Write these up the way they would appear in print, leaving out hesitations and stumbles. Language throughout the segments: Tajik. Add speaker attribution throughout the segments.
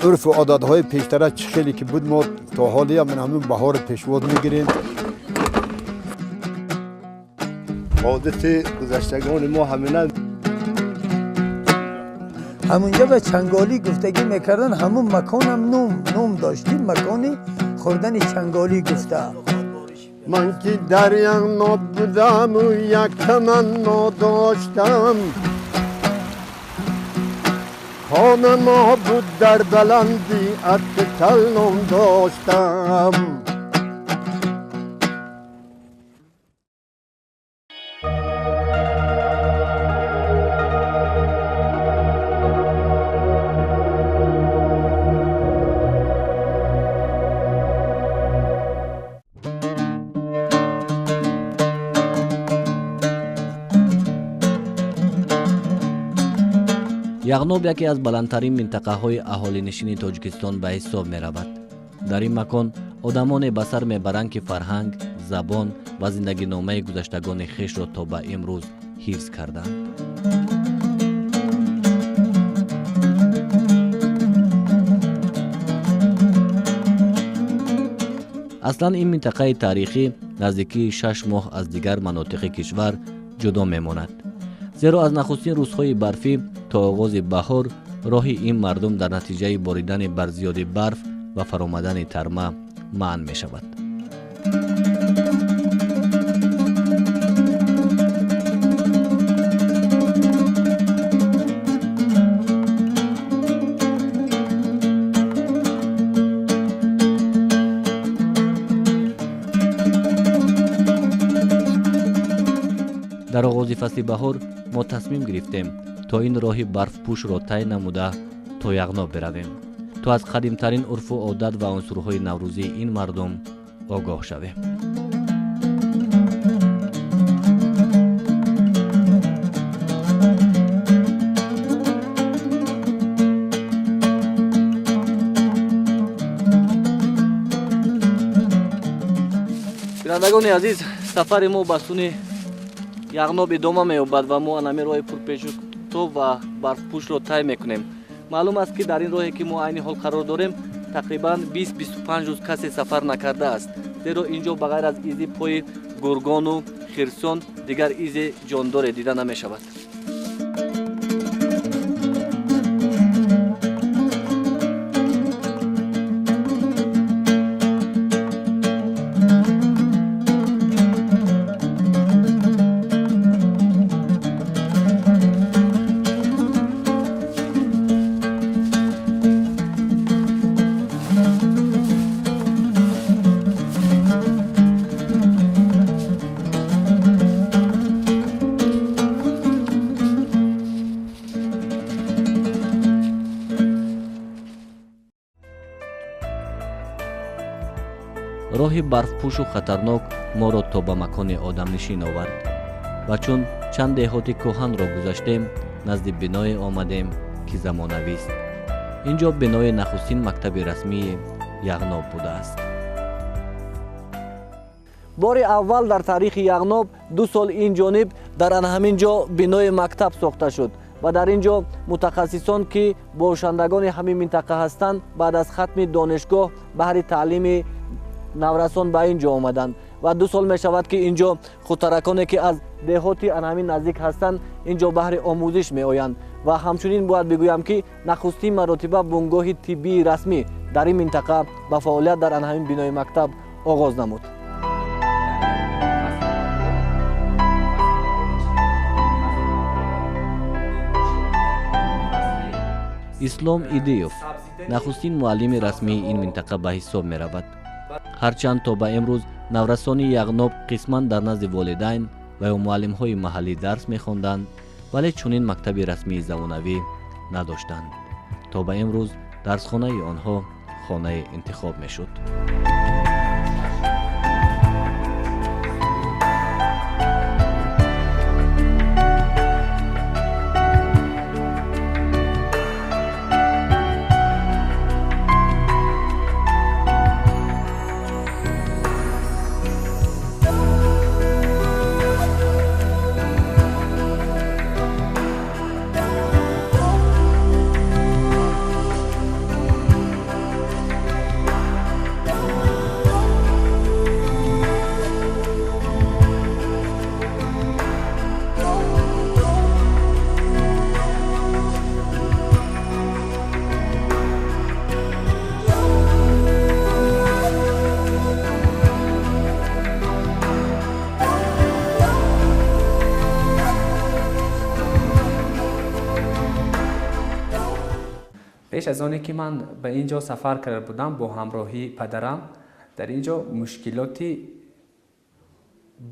Speaker 1: Урфу одатҳои пештара чӣ хеле ки буд, мо то ҳолия ман ҳамин баҳорро пешвоз мегирем.
Speaker 2: Одати гузаштагони мо ҳамина.
Speaker 3: Ҳамунҷа ба чанголӣ гуфтагӣ мекардан, ҳамун маконам ном доштим, макони хӯрдани чанголӣ гуфта.
Speaker 2: Ман ки дар Яғноб будаму як таманно доштам, хона мо буд дар баландӣ, Аттитал ном доштам.
Speaker 4: Яғноб яке аз баландтарин минтақаҳои аҳолинишини Тоҷикистон ба ҳисоб меравад. Дар ин макон одамоне ба сар мебаранд, ки фарҳанг, забон ва зиндагиномаи гузаштагони хешро то ба имрӯз ҳифз карданд. Аслан ин минтақаи таърихӣ наздикии 6 моҳ аз дигар манотиқи кишвар ҷудо мемонад, зеро аз нахустин рӯзҳои барфӣ то оғози баҳор роҳи ин мардум дар натиҷаи боридани барзиёди барф ва фаромадани тарма манъ мешавад. Дар оғози фасли баҳор мо тасмим гирифтем, то ин роҳи барфпӯшро тай намуда то Яғноб биравем, то аз қадимтарин урфу одат ва унсурҳои наврӯзии ин мардум огоҳ шавем. Бинандагони азиз, сафари мо ба сӯи Яғноб идома меёбад ва мо анами роҳи пурпечутоб ва барфпӯшро тай мекунем. Маълум аст, ки дар ин роҳе, ки мо айни ҳол қарор дорем, тақрибан 20-25 рӯз касе сафар накардааст, зеро ин ҷо ба ғайр аз изи пои гургону хирсон дигар изи ҷондоре дида намешавад. Роҳи барфпӯшу хатарнок моро то ба макони одамнишин овард ва чун чанд деҳоти кӯҳанро гузаштем, назди биное омадем, ки замонавист. Ин ҷо бинои нахустин мактаби расмии Яғноб будааст. Бори аввал дар таърихи Яғноб 2 сол ин ҷониб дар ана ҳамин ҷо бинои мактаб сохта шуд ва дар ин ҷо мутахассисон, ки бошандагони ҳамин минтақа ҳастанд, баъд аз хатми донишгоҳ баҳри таълими наврасон ба ин ҷо омаданд ва 2 сол мешавад, ки ин ҷо худтараконе, ки аз деҳоти ана ҳамин наздик ҳастанд, ин ҷо баҳри омӯзиш меоянд. Ва ҳамчунин бояд бигӯям, ки нахустин маротиба бунгоҳи тиббии расмӣ дар ин минтақа ба фаъолият дар ана ҳамин бинои мактаб оғоз намуд. Ислом Идиев нахустин муаллими расмии ин минтақа ба ҳисоб меравад. Ҳарчанд то ба имрӯз наврасони Яғноб қисман дар назди волидайн ва ё муаллимҳои маҳаллӣ дарс мехонданд, вале чунин мактаби расмии замонавӣ надоштанд. То ба имрӯз дарсхонаи онҳо хонае интихоб мешуд.
Speaker 5: Пеш аз оне ки ман ба ин ҷо сафар карда будам бо ҳамроҳии падарам, дар ин ҷо мушкилоти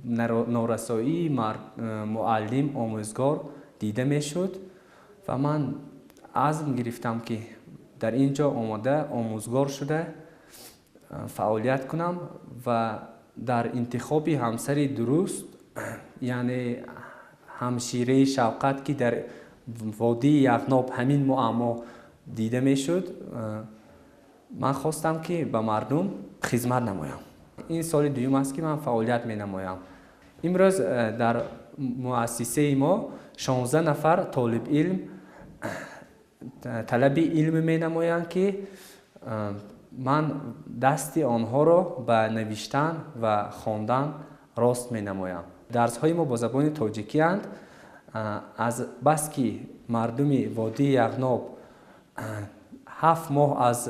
Speaker 5: норасоии муаллим, омӯзгор дида мешуд ва ман азм гирифтам, ки дар ин ҷо омода омӯзгор шуда фаъолият кунам ва дар интихоби ҳамсари дуруст, яъне ҳамшираи Шавқат, ки дар водии Яғноб ҳамин муаммо дида мешуд, ман хостам, ки ба мардум хизмат намоям. Ин соли дуюм аст, ки ман фаъолият менамоям. Имрӯз дар муассисаи мо 16 нафар толибилм талаби илм менамоянд, ки ман дасти онҳоро ба навиштан ва хондан рост менамоям. Дарсҳои мо бо забони тоҷикианд. Аз баски мардуми водии Яғноб 7 моҳ аз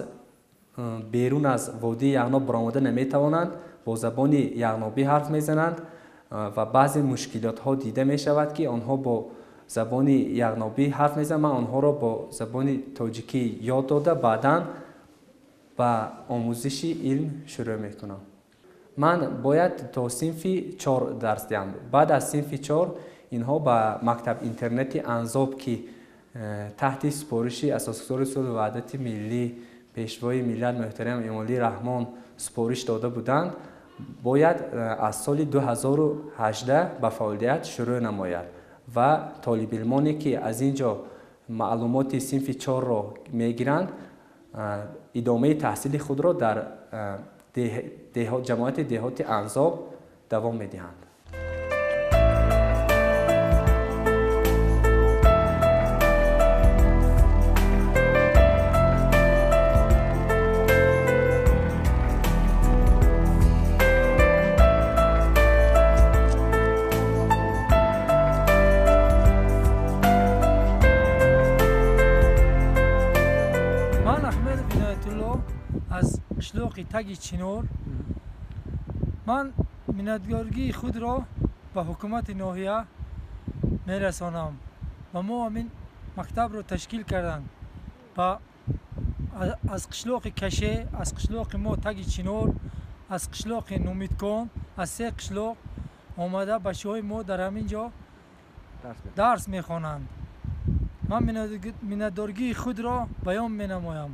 Speaker 5: берун аз водии Яғноб баромада наметавонанд, бо забони яғнобӣ ҳарф мезананд ва баъзе мушкилотҳо дида мешавад, ки онҳо бо забони яғнобӣ ҳарф мезананд. Ман онҳоро бо забони тоҷикӣ ёд дода, баъдан ба омӯзиши илм шурӯъ мекунам. Ман бояд то синфи 4 дарс диҳам. Баъд аз синфи 4 инҳо ба мактаб интернети Анзоб, ки таҳти супориши асосгузори сулҳу ваҳдати миллӣ, пешвои миллат муҳтарам Эмомалӣ Раҳмон супориш дода буданд, бояд аз соли 2018 ба фаъолият шурӯъ намояд ва толибилмоне, ки аз ин ҷо маълумоти синфи 4-ро мегиранд, идомаи таҳсили худро дар ҷамоати деҳоти Анзоб давом медиҳанд.
Speaker 6: Қишлоқи таги Чинор. Ман миннатдории худро ба ҳукумати ноҳия мерасонам ва мо ҳамин мактабро ташкил карданд ва аз қишлоқи Каше, аз қишлоқи мо таги Чинор, аз қишлоқи Нумидкон, аз се қишлоқ омада бачаҳои мо дар ҳамин ҷо дарс мехонанд. Ман миннатдории худро баён менамоям.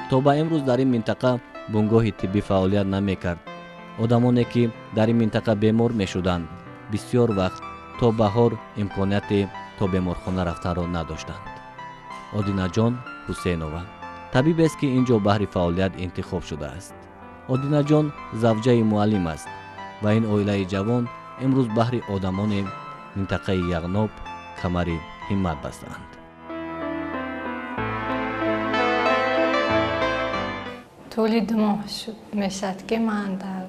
Speaker 4: То ба имрӯз дар ин минтақа бунгоҳи тиббӣ фаъолият намекард. Одамоне, ки дар ин минтақа бемор мешуданд, бисёр вақт то баҳор имконияти то беморхона рафтанро надоштанд. Одинаҷон Ҳусейнова табибест, ки ин ҷо баҳри фаъолият интихоб шудааст. Одинаҷон завҷаи муаллим аст ва ин оилаи ҷавон имрӯз баҳри одамони минтақаи Яғноб камари ҳиммат бастаанд.
Speaker 7: Тӯли 2 моҳ мешавад, ки ман дар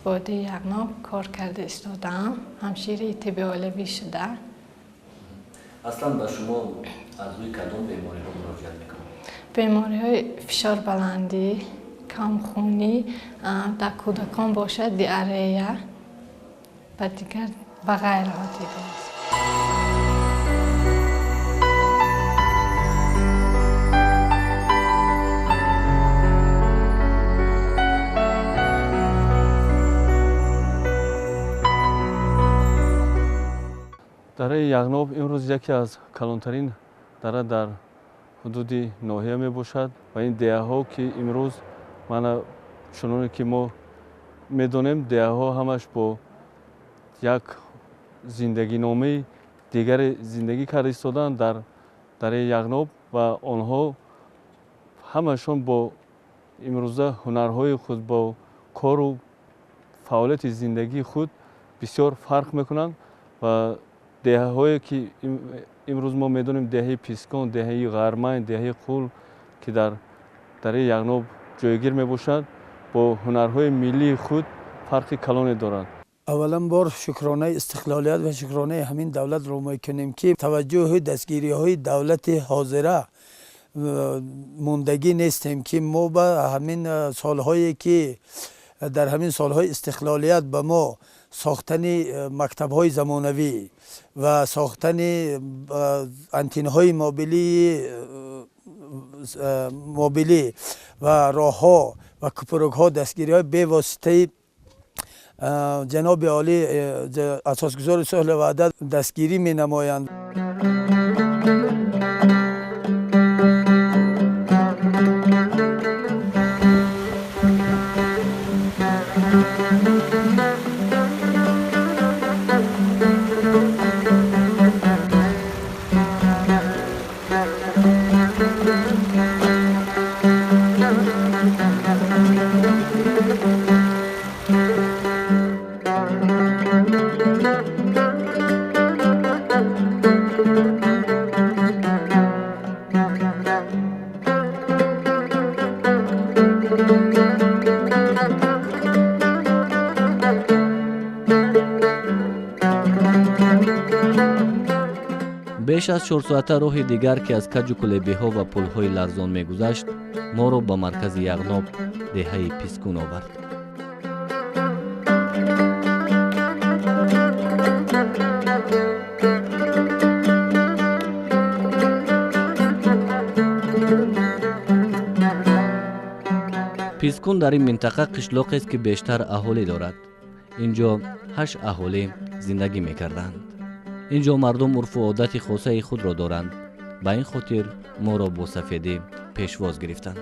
Speaker 7: водии Яғноб кор карда истодаам, ҳамшираи тибби оилавӣ шуда.
Speaker 4: Аслан ба шумо аз рӯи кадом бемориҳо муроҷиат мекунанд?
Speaker 7: Бемориҳои фишорбаландӣ, камхунӣ, дар кӯдакон бошад диарея ва дигар ва ғайраҳо дида аст.
Speaker 8: Дараи Яғноб имрӯз яке аз калонтарин дара дар ҳудуди ноҳия мебошад ва ин деҳаҳо, ки имрӯз мана чуноне ки мо медонем, деҳаҳо ҳамаш бо як зиндагиномаи дигаре зиндагӣ карда истоданд дар дараи Яғноб ва онҳо ҳамашон бо имрӯза ҳунарҳои худ, бо кору фаъолияти зиндагии худ бисёр фарқ мекунанд ва деҳаҳое, ки Имрӯз мо медонем деҳаи Пискон, деҳаи Ғармайн, деҳаи Қул, ки дар дараи Яғноб ҷойгир мебошад, бо ҳунарҳои миллии худ фарқи калоне дорад.
Speaker 3: Аввалан бор шукронаи истиқлолият ва шукронаи ҳамин давлатро мекунем, ки таваҷҷӯҳи дастгириҳои давлати ҳозира мондагӣ нестем, ки мо ба ҳамин солҳое ки дар ҳамин солҳои истиқлолият ба мо сохтани мактабҳои замонавӣ ва сохтани антенҳои мобилӣ ва роҳҳо ва кӯпрукҳо дастгириҳои бевоситаи ҷаноби олӣ асосгузори сулҳу ваҳдат дастгирӣ менамоянд.
Speaker 4: Беш аз 4 соата роҳи дигар, ки аз каҷу кулебиҳо ва пулҳои ларзон мегузашт, моро ба маркази Яғноб, деҳаи Пискун овард. Пискун дар ин минтақа қишлоқест, ки бештар аҳолӣ дорад. Ин ҷо ҳашт аҳолӣ зиндагӣ мекарданд. Ин ҷо мардум урфу одати хосаи худро доранд. Ба ин хотир моро бо сафедӣ пешвоз гирифтанд.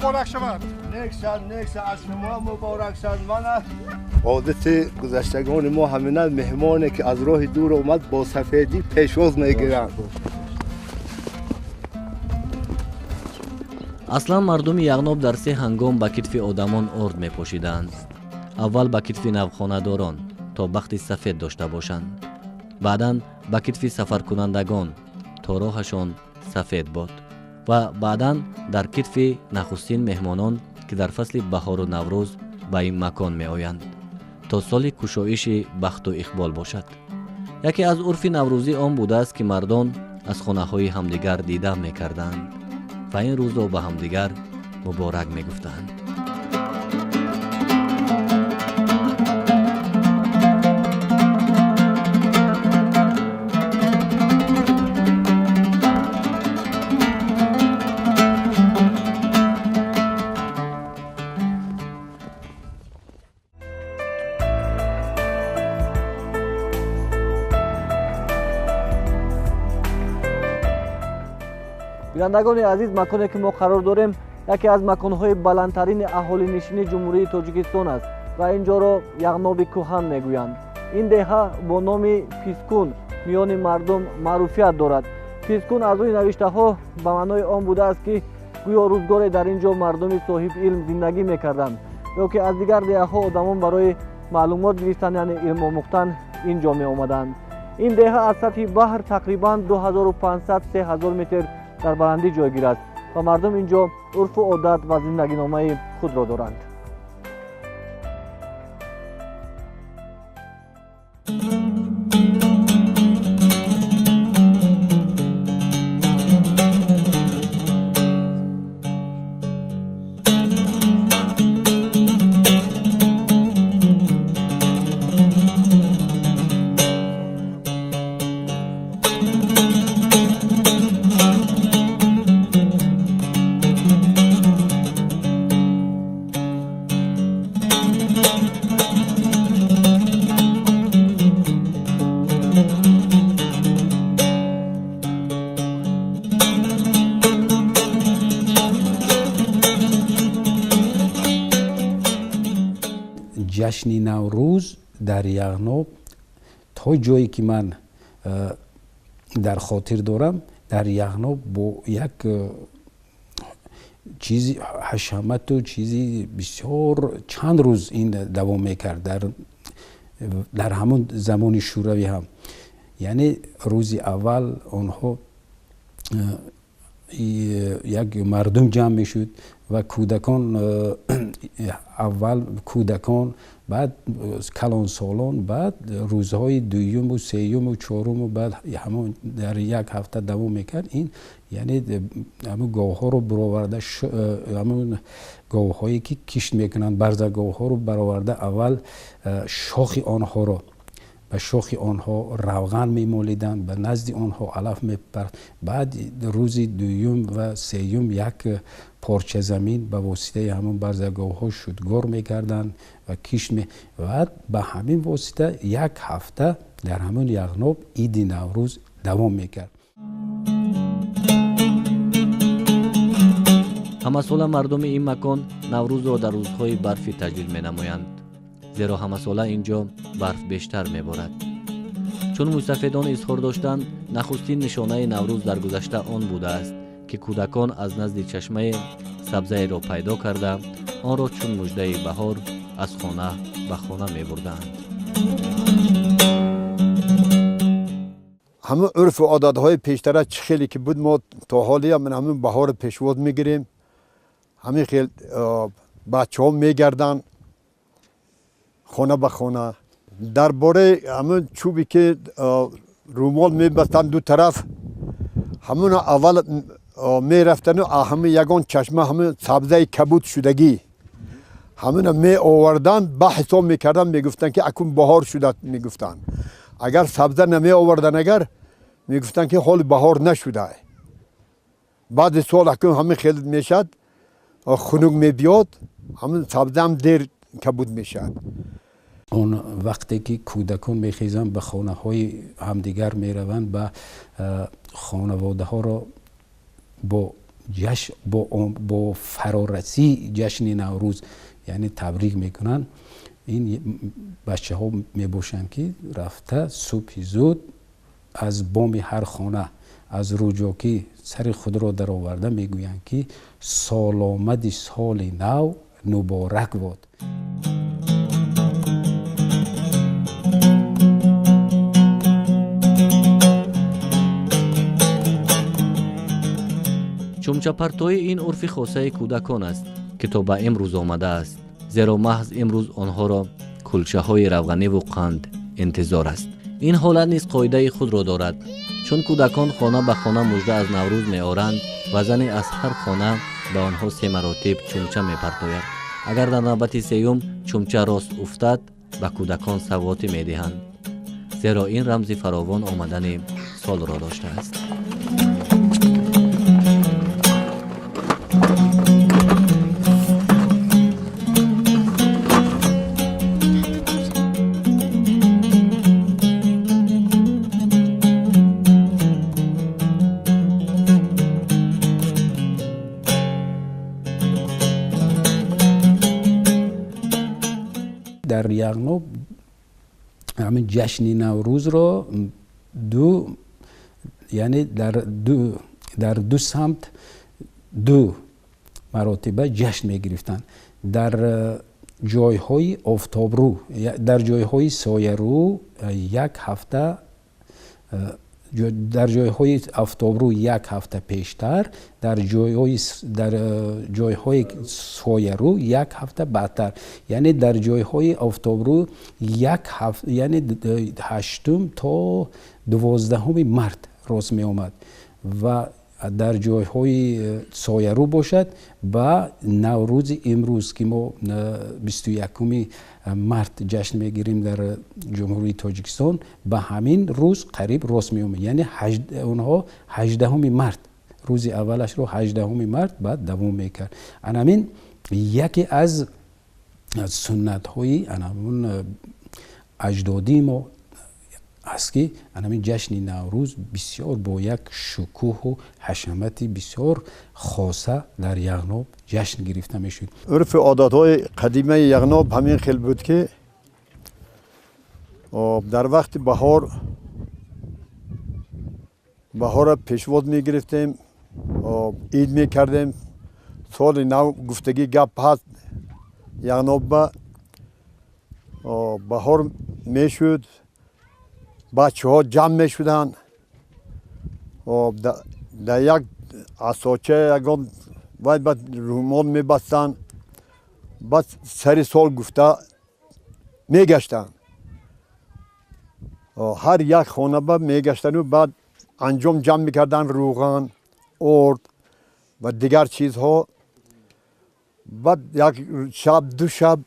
Speaker 2: Муборак шавад.
Speaker 9: Нек шад, аз шумо муборак шад. Мана одати гузаштагони мо ҳамина: меҳмоне ки аз роҳи дур омад, бо сафедӣ пешвоз мегиранд.
Speaker 4: Аслан мардуми Яғноб дар се ҳангом ба китфи одамон орд мепошиданд. Аввал ба китфи навхонадорон, то бахти сафед дошта бошанд, баъдан ба китфи сафаркунандагон, то роҳашон сафед бод, ва баъдан дар китфи нахустин меҳмонон, ки дар фасли баҳору наврӯз ба ин макон меоянд, то соли кушоиши бахту иқбол бошад. Яке аз урфи наврӯзӣ он будааст, ки мардон аз хонаҳои ҳамдигар дида мекарданд ва ин рӯзро ба ҳамдигар муборак мегуфтанд. Бинандагони азиз, маконе ки мо қарор дорем, яке аз маконҳои баландтарини аҳолинишини Ҷумҳурии Тоҷикистон аст ва ин ҷоро Яғноби кӯҳан мегӯянд. Ин деҳа бо номи Пискун миёни мардум маъруфият дорад. Пискун аз рӯи навиштаҳо ба маънои он будааст, ки гӯё рӯзгоре дар ин ҷо мардуми соҳиб илм зиндагӣ мекарданд ё ки аз дигар деҳаҳо одамон барои маълумот гирифтан, яъне илм омӯхтан, ин ҷо меомаданд. Ин деҳа аз сатҳи баҳр тақрибан 2500-3000 метр дар баландӣ ҷойгир аст ва мардум ин ҷо урфу одат ва зиндагиномаи худро доранд.
Speaker 10: Ҷашни Наврӯз дар Яғноб то ҷое ки ман дар хотир дорам, дар Яғноб бо як чизи ҳашамату чизи бисёр чанд рӯз ин давом мекард дар ҳамон замони шӯравӣ ҳам. Яъне рӯзи аввал онҳо як мардум ҷамъ мешуд ва кӯдакон, аввал кӯдакон, баъд калонсолон, баъд рӯзҳои дуюму сеюму чоруму баъд ҳамон дар як ҳафта давом мекард. Ин яъне ҳамон говҳоро бароварда, ҳамон говҳое ки кишт мекунанд, барзаговҳоро бароварда, аввал шохи онҳоро, ба шохи онҳо равған мемолиданд, ба назди онҳо алаф мепард. Баъд рӯзи дуюм ва сеюм як порча замин ба воситаи ҳамон барзаговҳо шудгор мекарданд ва кишт ва ба ҳамин восита як ҳафта дар ҳамон Яғноб иди Наврӯз давом мекард.
Speaker 4: Ҳамасола мардуми ин макон Наврӯзро дар рӯзҳои барфӣ таҷлил менамоянд, зеро ҳамасола ин ҷо барф бештар меборад. Чун мӯйсафедон изҳор доштанд, нахустин нишонаи Наврӯз дар гузашта он будааст, ки кӯдакон аз назди чашмаи сабзаеро пайдо карда, онро чун муждаи баҳор аз хона ба хона мебурданд.
Speaker 1: Ҳамон урфу одатҳои пештара чӣ хеле ки буд, мо то ҳолия ҳамин баҳорро пешвоз мегирем. Ҳамин хел бачаҳо мегарданд хона ба хона. Дар бораи ҳамон чӯбе ки рӯмол мебастанд ду тараф, ҳамон аввал мерафтану ҳамин ягон чашма ҳамин сабзаи кабуд шудагӣ ҳамина меоварданд, ба ҳисоб мекарданд, мегуфтанд ки акун баҳор шуда мегуфтанд. Агар сабза намеоварданд, агар мегуфтанд ки ҳоли баҳор нашуда. Баъди сол акун ҳамин хел мешад, хунук мебиёд, ҳамин сабзаам дер кабуд мешавад.
Speaker 10: Он вақте ки кӯдакон мехезанд, ба хонаҳои ҳамдигар мераванд, ба хонаводаҳоро бо фарорасии ҷашни Наврӯз яъне табрик мекунанд. Ин бачаҳо мебошанд ки рафта субҳи зуд аз боми ҳар хона аз рӯҷокӣ сари худро дароварда мегӯянд ки соломади соли нав муборак бод.
Speaker 4: Чумчапартоӣ ин урфи хосаи кӯдакон аст, ки то ба имрӯз омадааст, зеро маҳз имрӯз онҳоро кулчаҳои равғаниву қанд интизор аст. Ин ҳолат низ қоидаи худро дорад, чун кӯдакон хона ба хона мужда аз Наврӯз меоранд ва зане аз ҳар хона ба онҳо се маротиб чумча мепартояд. Агар дар навбати сеюм чумча рост уфтад, ба кӯдакон савғотӣ медиҳанд, зеро ин рамзи фаровон омадани солро доштааст.
Speaker 10: Дар Яғноб ҳамин ҷашни Наврӯзро ду, яъне дар ду самт ду маротиба ҷашн мегирифтанд. Дар ҷойҳои офтобрӯ, дар ҷойҳои соярӯ як ҳафта, дар ҷойҳои офтобрӯ як ҳафта пештар, дар ҷойҳои соярӯ як ҳафта баъдтар. Яъне дар ҷойҳои офтобрӯ як ҳафта, яъне 8 то 12 март рост меомад ва дар ҷойҳои соярӯ бошад ба Наврӯзи имрӯз ки мо 21 март ҷашн мегирем дар Ҷумҳурии Тоҷикистон, ба ҳамин рӯз қариб рост меомад. Яъне онҳо 18 март, рӯзи аввалашро 18 март баъд давом мекард. Анамин яке аз суннатҳои анамун аҷдодии мо аст ки анамин ҷашни Наврӯз бисёр бо як шукӯҳу ҳашамати бисёр хоса дар Яғноб ҷашн гирифта мешуд.
Speaker 1: Урфу одатҳои қадимаи Яғноб ҳамин хел буд, ки дар вақти баҳор баҳорро пешвоз мегирифтем, ид мекардем. Соли нав гуфтагӣ гап ҳаст. Яғнобба баҳор мешуд, бачаҳо ҷамъ мешуданд, дар як асоча ягон вай ба румол мебастанд, баъд сари сол гуфта мегаштанд, ҳар як хонаба мегаштану баъд анҷом ҷамъ мекарданд рӯған, орд ва дигар чизҳо. Баъд як шаб, ду шаб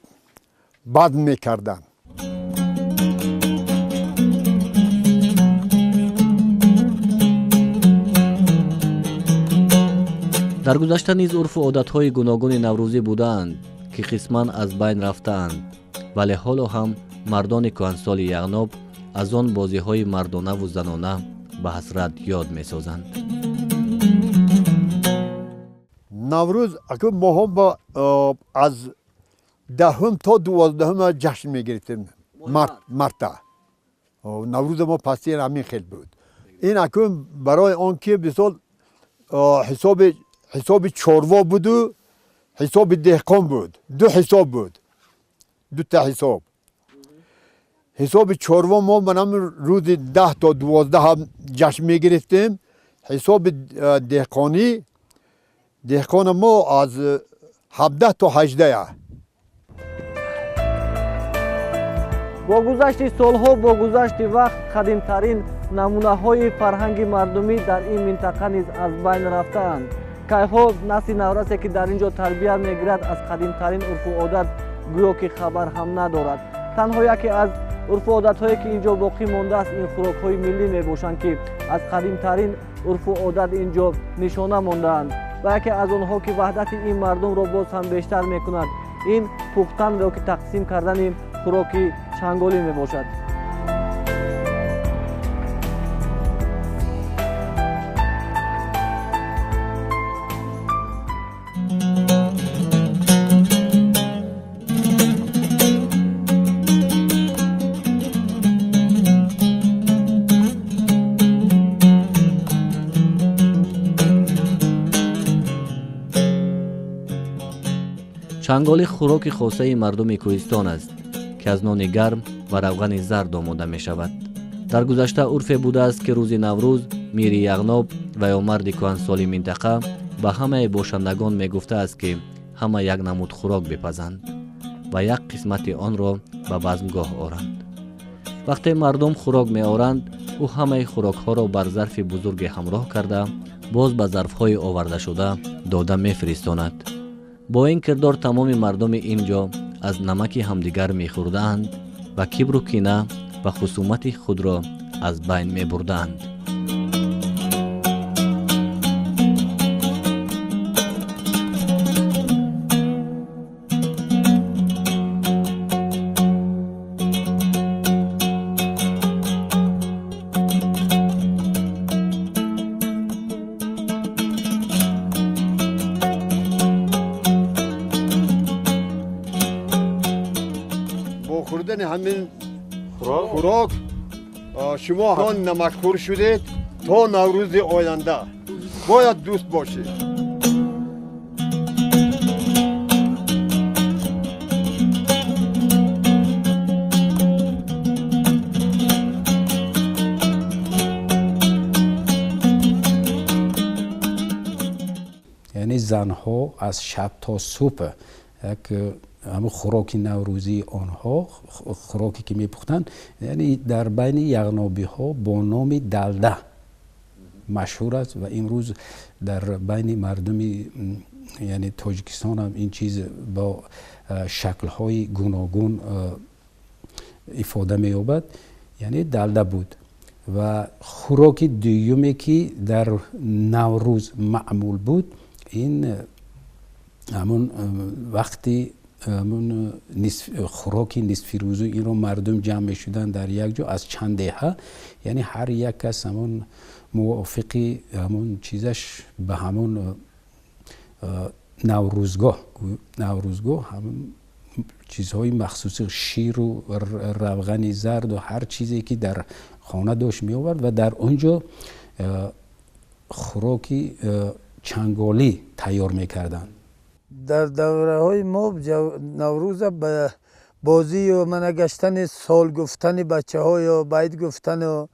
Speaker 1: бад мекарданд.
Speaker 4: Дар гузашта низ урфу одатҳои гуногуни наврӯзӣ будаанд, ки қисман аз байн рафтаанд, вале ҳоло ҳам мардони кӯҳансоли Яғноб аз он бозиҳои мардонаву занона ба ҳасрат ёд месозанд.
Speaker 1: Наврӯз аку моҳо ба аз 10-ум то 12-ум ҷашн мегирифтем, марта. Наврӯза мо пасти ҳамин хел буд. Ин аку барои он ки мисол ҳисоби чорво буду ҳисоби деҳқон буд, ду ҳисоб буд, дута ҳисоб. Ҳисоби чорво мо манам рӯзи 10 то 12 ҷашн мегирифтем. Ҳисоби деҳқонӣ, деҳқона мо аз 17 то 18.
Speaker 4: Бо гузашти солҳо, бо гузашти вақт қадимтарин намунаҳои фарҳанги мардумӣ дар ин минтақа низ аз байн рафтаанд. Кайҳо насли наврасе, ки дар ин ҷо тарбият мегирад, аз қадимтарин урфу одат гӯё ки хабар ҳам надорад. Танҳо яке аз урфу одатҳое, ки ин ҷо боқӣ мондааст, ин хӯрокҳои миллӣ мебошанд, ки аз қадимтарин урфу одат ин ҷо нишона мондаанд ва яке аз онҳо, ки ваҳдати ин мардумро боз ҳам бештар мекунад, ин пухтан ё ки тақсим кардани хӯроки чанголӣ мебошад. Чанголӣ хӯроки хосаи мардуми кӯҳистон аст, ки аз нони гарм ва равғани зард омода мешавад. Дар гузашта урфе будааст, ки рӯзи Наврӯз мири Яғноб ва ё марди кӯҳансоли минтақа ба ҳамаи бошандагон мегуфтааст, ки ҳама як намуд хӯрок бипазанд ва як қисмати онро ба базмгоҳ оранд. Вақте мардум хӯрок меоранд, ӯ ҳамаи хӯрокҳоро бар зарфи бузурге ҳамроҳ карда, боз ба зарфҳои овардашуда дода мефиристонад. Бо ин кирдор тамоми мардуми ин ҷо аз намаки ҳамдигар мехӯрдаанд ва кибру кина ва хусумати худро аз байн мебурдаанд.
Speaker 1: Хӯрдани ҳамин хӯрок шумо ҳамон намакхӯр шудед то Наврӯзи оянда. Бояд дӯст бошед.
Speaker 10: Яъне занҳо аз шаб то субҳ як ҳамун хӯроки наврӯзии онҳо, хӯроке ки мепухтанд, яъне дар байни яғнобиҳо бо номи далда машҳур аст ва имрӯз дар байни мардуми яъне Тоҷикистон ҳам ин чиз бо шаклҳои гуногун ифода меёбад. Яъне далда буд. Ва хӯроки дуюме, ки дар Наврӯз маъмул буд, ин ҳамун вақти хӯроки нисфирӯзу, инро мардум ҷамъ мешуданд дар як ҷо аз чанд деҳа, яъне ҳар як кас ҳамон мувофиқи ҳамон чизаш ба ҳамон Наврӯзгоҳ, Наврӯзгоҳ чизҳои махсуси ширу равғани зарду ҳар чизе ки дар хона дошт меовард ва дар он ҷо хӯроки чанголӣ тайёр мекарданд.
Speaker 3: Дар давраҳои мо Наврӯза ба бозию мана гаштани сол гуфтани бачаҳою байт гуфтану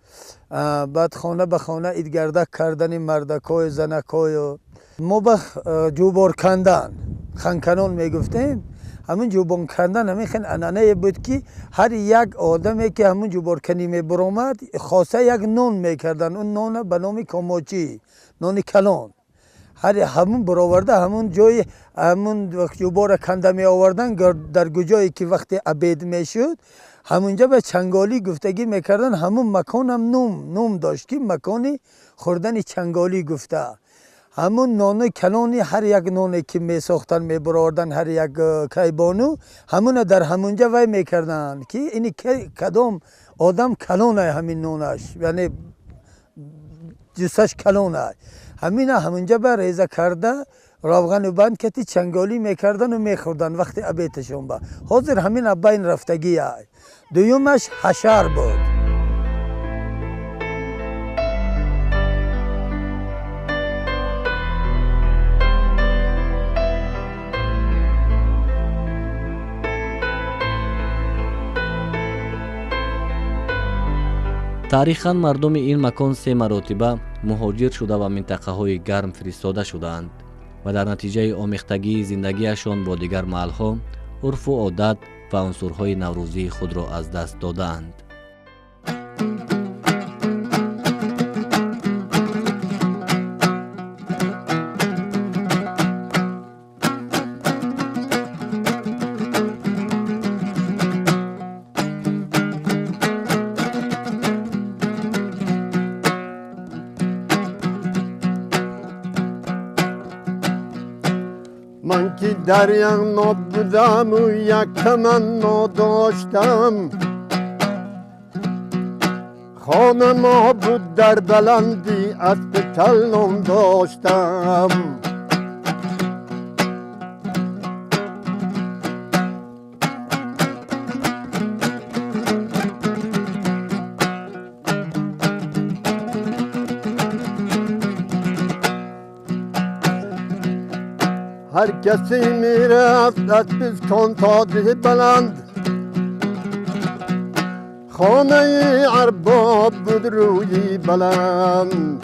Speaker 3: баъд хона ба хона идгардак кардани мардакҳою занакҳою мо ба ҷӯбор кандан ханканон мегуфтем. Ҳамин ҷӯбон кандан ҳамин хел анъанае буд, ки ҳар як одаме ки ҳамин ҷӯборканӣ мебаромад, хоса як нон мекарданд. Он нона ба номи комочӣ, нони калон, ҳар ҳамун бароварда ҳамун ҷои ҳамун ҷӯбора канда меоварданд. Дар куҷое ки вақте обед мешуд, ҳамунҷа ба чанголӣ гуфтагӣ мекарданд. Ҳамун маконам ном дошт, ки макони хӯрдани чанголӣ гуфта. Ҳамун нони калони ҳар як ноне ки месохтанд, мебароварданд, ҳар як кайбону ҳамуна дар ҳамунҷа вай мекарданд, ки ини кадом одам калонай, ҳамин нонаш, яъне ҷуссаш калонай, ҳамина ҳамунҷа ба реза карда равғану банд кати чанголӣ мекардану мехӯрданд вақти обедашон. Ба ҳозир ҳамин абайн рафтагиай. Дуюмаш ҳашар буд.
Speaker 4: Таърихан мардуми ин макон се маротиба муҳоҷир шуда ва минтақаҳои гарм фиристода шудаанд ва дар натиҷаи омехтагии зиндагиашон бо дигар маҳалҳо урфу одат ва унсурҳои наврӯзии худро аз даст додаанд.
Speaker 1: Ман ки дар Яғноб будаму як таманно доштам, хона мо буд дар баландӣ, аспи таллон доштам. Ҳар касе мерафт аз пискон то деҳи баланд, хонаи арбоб буд рӯи баланд.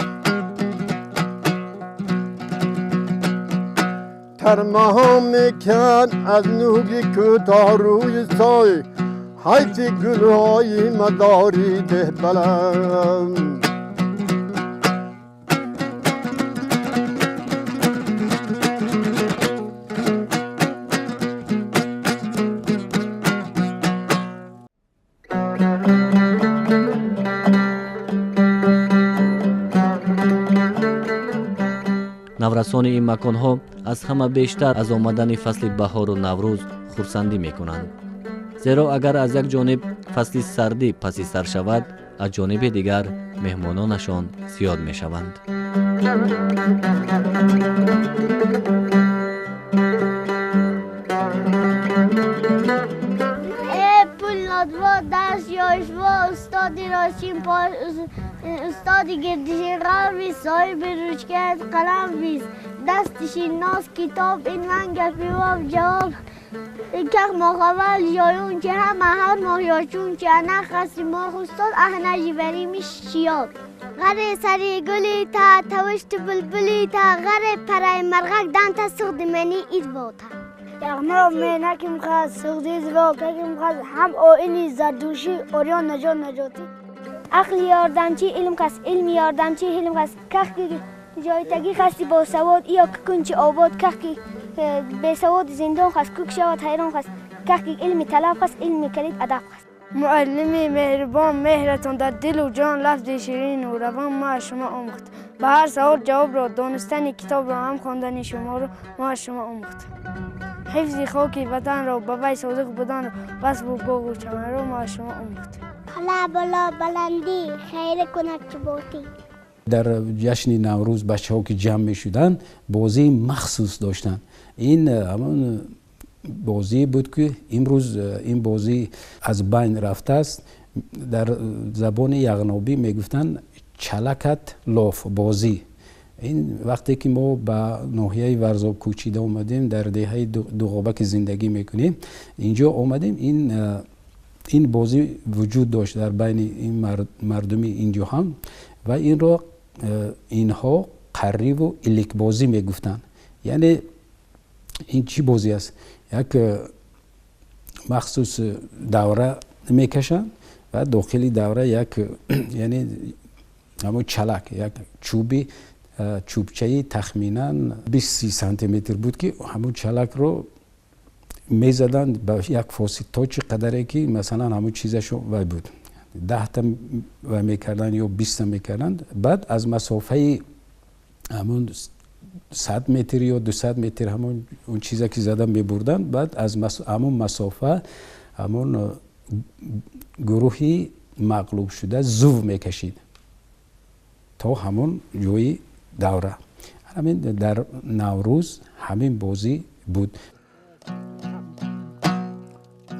Speaker 1: Тармаҳо мекард аз нӯги кӯтоҳ рӯи сой, ҳайфи гулҳои мадори деҳ баланд.
Speaker 4: Наврасони ин маконҳо аз ҳама бештар аз омадани фасли баҳору Наврӯз хурсандӣ мекунанд, зеро агар аз як ҷониб фасли сардӣ паси сар шавад, аз ҷониби дигар меҳмононашон зиёд мешаванд.
Speaker 11: Устоди гирдиши ғарби соҳиби ручкаат қалам бист дастиши нос китоб ин ман гапи боб ҷавоб ках моҳавал ҷоюн ки ҳама ҳар моҳ ёчун ки ана хаси моҳ устод аҳнажи барими шиёд ғаре сари гули та тавишти булбули та ғаре параи марғак данта суғди мани ид бота.
Speaker 12: Яғноб менаким хаз суғди звокаким хаз ҳам оини зардуши ориён наҷот наҷотӣ.
Speaker 11: Ақли ёрдамчи илм кас, илми ёрдамчи ҳилм кас, ках ки ҷойтагӣ хасти босавод ё кунчи обод, ках ки бесавод зиндон хас, кук шавад ҳайрон хас, ках ки илми талаб хас, илми калид адаб хас.
Speaker 12: Муаллими меҳрибон меҳратон дар дилу ҷон лафзи ширину равон мо аз шумо омӯхт. Ба ҳар савол ҷавобро донистани китобро ҳам хондани шуморо мо аз шумо омӯхт. Ҳифзи хоки ватанро ба вай содиқ буданро васбу боғу чаманро мо аз шумо омӯхт.
Speaker 11: Ҳала бало баландӣ хайра кунад чуботӣ.
Speaker 10: Дар ҷашни Наврӯз бачаҳо ки ҷамъ мешуданд, бозии махсус доштанд. Ин ҳамон бозӣ буд ки имрӯз ин бозӣ аз байн рафтааст. Дар забони яғнобӣ мегуфтанд чалакат лоф бозӣ. Ин вақте ки мо ба ноҳияи Варзоб кӯчида омадем, дар деҳаи Дуғоба ки зиндагӣ мекунем, инҷо омадем, ин бозӣ вуҷуд дошт дар байни ин мардуми инҷо ҳам ва инро инҳо қарриву иликбозӣ мегуфтанд. Яъне ин чӣ бозӣ аст? Як махсус давра мекашанд ва дохили давра як, яъне ҳамон чалак, як чӯби чӯбчаи тахминан 20 сантиметр буд ки ҳамон чалакро мезаданд ба як фосил то чӣ қадаре ки масалан ҳамон чизашо вай буд, 10та вай мекарданд ё 20та мекарданд. Баъд аз масофаи ҳамон 100 метр ё 200 метр ҳамон он чизе ки зада мебурданд, баъд аз ҳамон масофа ҳамон гурӯҳи мағлуб шуда зув мекашид то ҳамон ҷои давра. Ҳамин дар Наврӯз ҳамин бозӣ буд.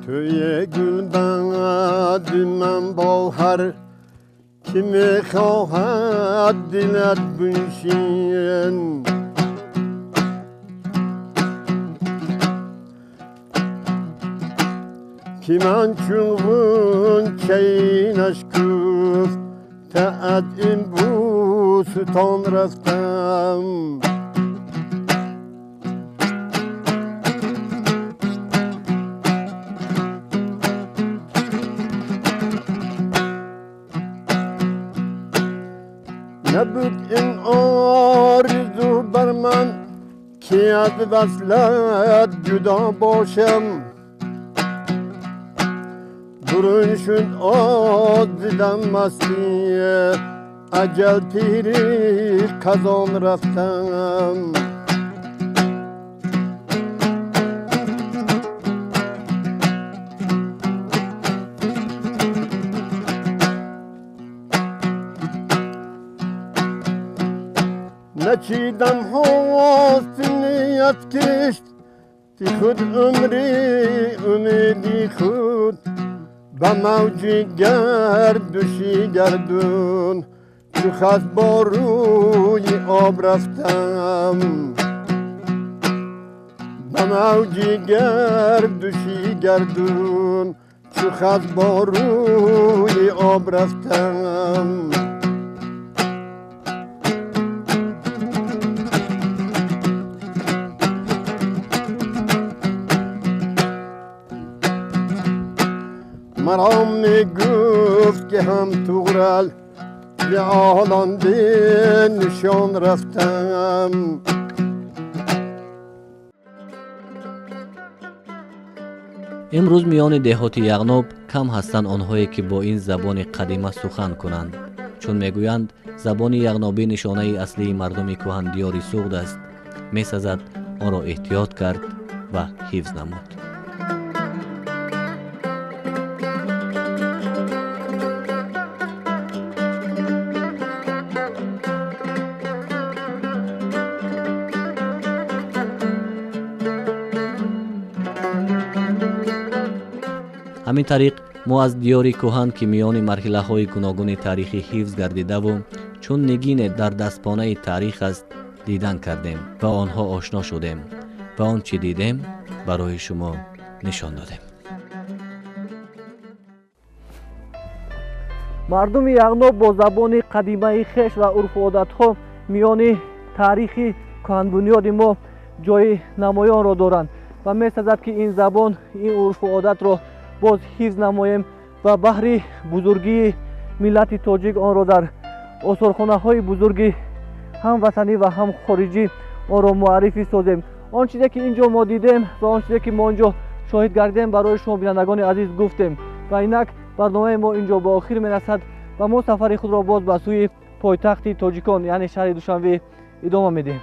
Speaker 9: توی گلبد من با هر که میخواهد دلت بنشین، که من چون غنچه نشکفته از این بوستان رفتم. نبود این آرزو بر من که از وصلت جدا باشم، برون شد آز دیدم مستی اجل تیری خزان رفتم. نچیدم حسنی از کشت خود عمری امیدی خود به موجی گردشی گردون چو خس با روی آب رفتم. به موجی گردشی گردون چو خس با روی آب رفتم. مرا می گفت که هم طغرل به آلان نشان رفتم.
Speaker 4: امروز میان деҳоти Яғноб кам ҳастанд онҳое ки бо ин забони қадима сухан кунанд, чун мегӯянд забони яғнобӣ нишонаи аслии мардуми кӯҳандиёри Суғд аст. Месазад онро эҳтиёт кард ва ҳифз намуд. Ҳамин тариқ мо аз диёри кӯҳан ки миёни марҳилаҳои гуногуни таърихӣ ҳифз гардидаву чун нигине дар дастпонаи таърих аст дидан кардем ва онҳо ошно шудем ва он чӣ дидем барои шумо нишон додем. Мардуми Яғноб бо забони қадимаи хеш ва урфу одатҳо миёни таърихи кӯҳанбунёди мо ҷои намоёнро доранд ва месазад ки ин забон, ин урфу одатро боз ҳифз намоем ва баҳри бузургии миллати тоҷик онро дар осорхонаҳои бузурги ҳам ватанӣ ва ҳам хориҷӣ онро муаррифӣ созем. Он чизе ки инҷо мо дидем ва он чизе ки мо инҷо шоҳид гардем барои шумо бинандагони азиз гуфтем ва инак барномаи мо инҷо ба охир мерасад ва мо сафари худро боз ба сӯи пойтахти тоҷикон, яъне шаҳри Душанбе идома медиҳем.